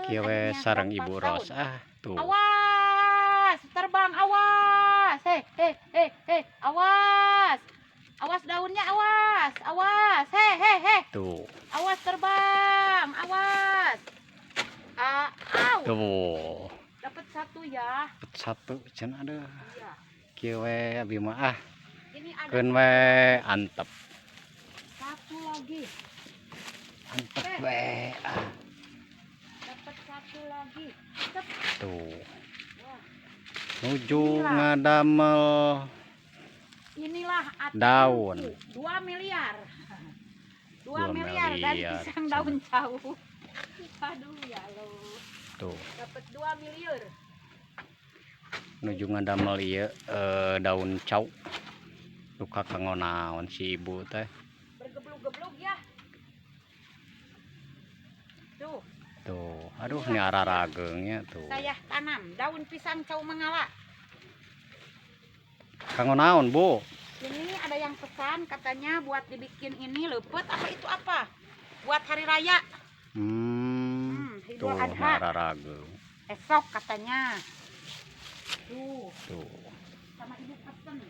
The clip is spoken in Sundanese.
Kieu we akhirnya sareng dapat Ibu daun. Ros ah tuh. Awas, terbang, awas. Hei, hei, hei, hei, awas. Awas daunnya, awas, awas. Hei, hei, hei. Tuh. Awas terbang, awas. Ah, au. Tuh. Dapat satu ya. Dapet satu cenah, aduh. Iya. Kieu we abi mah ah. Ini ada Keun we antep. Satu lagi. Antep we ah. Dapat satu lagi. Cep. Tuh. Wah, Nuju Inilah. Ngadamel Inilah ATM daun. 2 miliar. 2 2 miliar dari miliar. Pisang daun cau. Aduh ya Allah. Tuh. Dapat 2 miliar. Nuju ngadamel ieu daun cau. Duka kanggo naon si ibu teh. Bergeblug-geblug ya. Tuh, Tuh, aduh, ini ararageung nya tuh. Saya tanam daun pisang cau mangala. Kanggo naon, Bu? Ini ada yang pesan katanya buat dibikin ini lepet apa itu apa? Buat hari raya. Idul Tuh, Adha. Ararageung. Esok katanya. Tuh, Tuh. Sama ibu pesen.